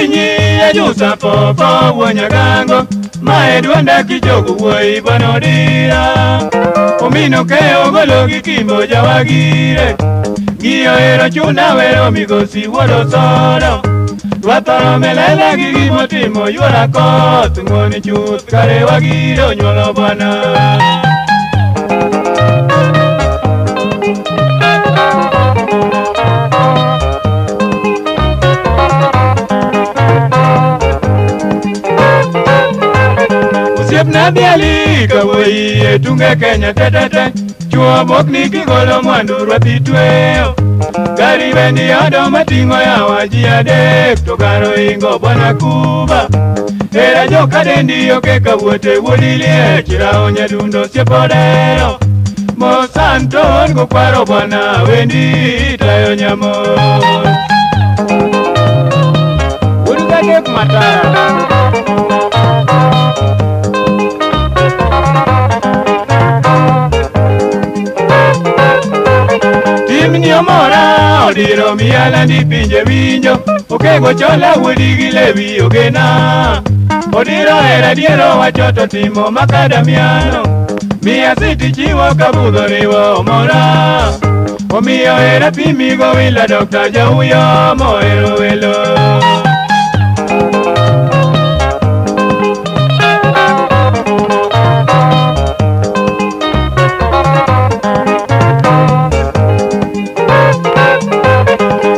Akinyi ajusa popo wuonyagango ma edwanda kijogo wuoyi bonodira omino keyo golo gi kimbo jawagire giyo ero chuna wero migosi wuodo solo Watoro melele gi gimotimo yuora koth ng'oni chuth kare wagire onyuolo bwana. Osiepna dhiali kawuoyi e tunge Kenya tetete chuo mokni kigolo mwandu rwath itweyo gari bendi odo mating'o yawa ji adek to kar oingo bwana Kuba era jokadendi oke kawuote wuod liech rawo nyadundo osiep odero Mosanton gokwaro bwana wendi tayo nyamon. Wuod gadek matara. Timni omora odiro miala ndi pinje winjo okego chola wuodi gi lewi ogena odiro hera diero wacho to timo makadamiano miya siti chiwo kabudho riwo omora omiyo hera pimigo wila Dr. Jauyo mohero welo.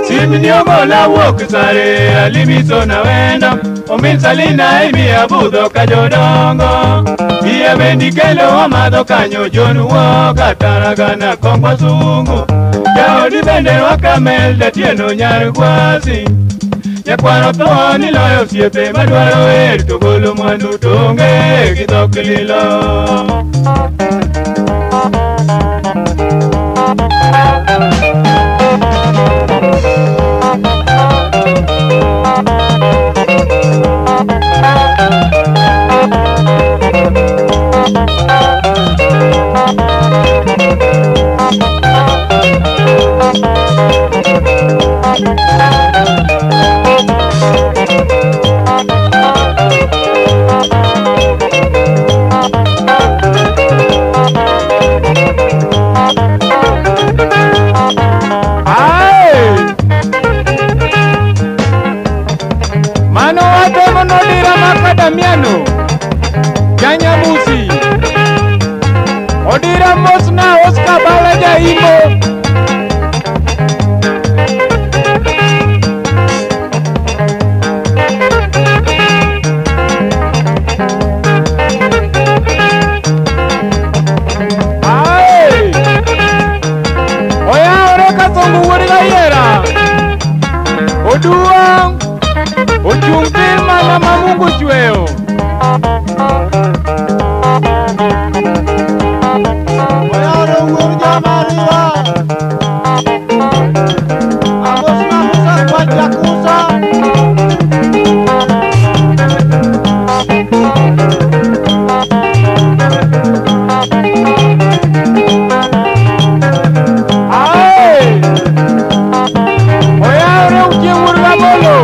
Simni ogola wuok sare alimiso na wendo omin salina imi abudho ka jodongo biya bendi kelo wamadho kanyo John wuok ataragana kongwa sungu jaodi bende rwaka Melda Tieno nyar Gwasi nyakwaro tho ni loyo osiepe madwaro wer to golo mwandu to onge gi dhok lilo. Mano watemo nodira makadamiano Janyamusi Odira mosna Oscar Bala Jaimbo. Ae Oyawore Kasongo wuod Gayiera Oduong' ochung' tir mana ma Mungu chweyo. Oyawore wuod Jamariwa Amosna Musa kwa Jakusa. Ae Oyawore Ochieng' wuod Rabolo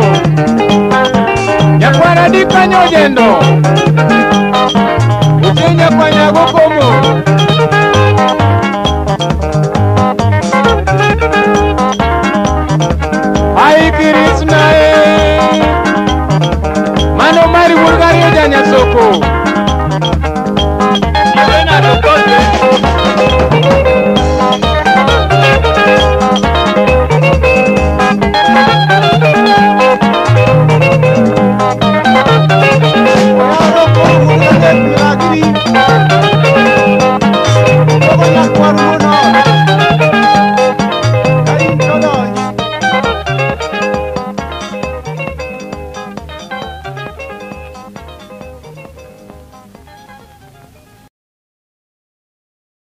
Nyakwara di kanyo jendo Ochieng' nyakwanyago komo. Ai Krishna e Mano mari wuod Gariyo janyasoko.